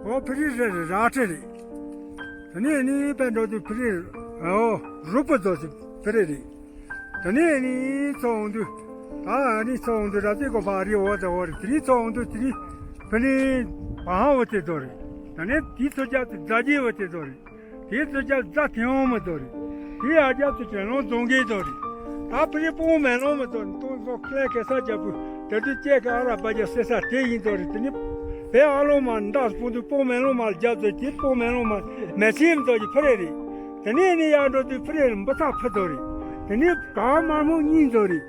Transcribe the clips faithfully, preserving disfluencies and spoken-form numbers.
ཨོ་ཕི་རི་རེད་རེད་ར་ཁྲི་རེད། དེ་ནས་ནི་དཔལ་འབྲོག་དུ་ཕི་རི་ཨོ་རུ་པ་ཙོ་ཞིག་ཕི་རི་རེད། དེ་ནས་ནི་ཚོ་འོང་དུས་ད་ནི་ཚོ་འོང་དུས་ར་ཙི་གོ་ཕ་རི་འོ་ཙ་འོ་རེད། དེ་ནས་ཚོ་འོང་དུས་དེ་ནས་ཕི་ནི་བ་ཧང་འོ་ཙེ་ཙོ་རེད། དེ་ནས་དེའི་ཚོ་རྒྱབ་ཏུ་རྫ་རྗེ་འོ་ཙེ་ཙོ་རེད། དེའི་ཚོ་རྒྱབ་རྫ་ཐེ་འོང་མི་ཙོ་རེད། དེའི་ཨ་རྒྱབ་ཏུ་ཅན་ལོང་རྫོང་དགེ་ཙོ་རེད། ད་ཕི་རི་སྤོང་མེ་ལོང་མི་ཙོ་རེད། ཏོང་ཙོ་ཁ་ལས་ཁ་ས་རྒྱབ་པུ་དེ་དུས་སྐྱེ་ཁ་ཨ་ར་པ་རྒྱ་སེ་ས་དེ་ཡིན་ཙོ་རེད། དེ་ནི་བེ་ཨ་ལོང་མ་འདག་སྤུང་དུས་སྤོང་མེ་ལོང་མ་རྒྱབ་ཙོ་དེ་སྤོང་མེ་ལོང་མ་མེ་ཆེ་མི་ཙོ་གི་ཕི་རི་རེད། དེ་ནས་ནི་ཡར་འགྲོ་དུས་ཕི་རི་རེད་འབུ་ཚ་ཕི་ཙོ་རེད། དེ་ནི་ག་མ་མོ་གཉིས་ཙོ་རེད།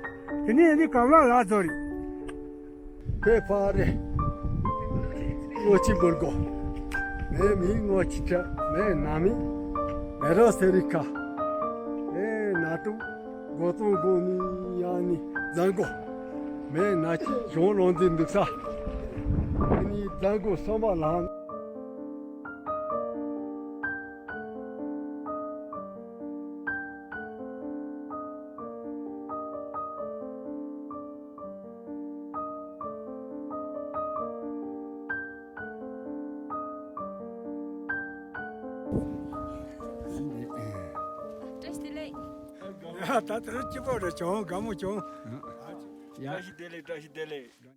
དེ་ནས་ནི་ག་བ་ལ་ཙོ་རེད། ཕེ་ཕ་རེ། སྔོ་ཆི་འབུར་གོ། མེ་མི་སྔོ་ཆི་ཁྲ་མེ་ན་མི། མེ་རོ་སེ་རི་ཁ། ཨེ་ན་ཏུ། གོ་ཏོང་གོ་ནི་ཡ་ནི་ཛང་གོ། མེ་ན་ཆི་གཞུང་རོང་འཛིན་འདུག་ས། ཨེ་ནི་ཛང་གོ་སོམ་པ་ལང་། བཀྲ་ཤིས་བདེ་ལེགས། ཡ་ད་ལྟ་སྐྱིད་པོ་རེད། བྱུང་དགའ་མོ་བྱུང་། ཡ། བཀྲ་ཤིས་བདེ་ལེགས། བཀྲ་ཤིས་བདེ་ལེགས།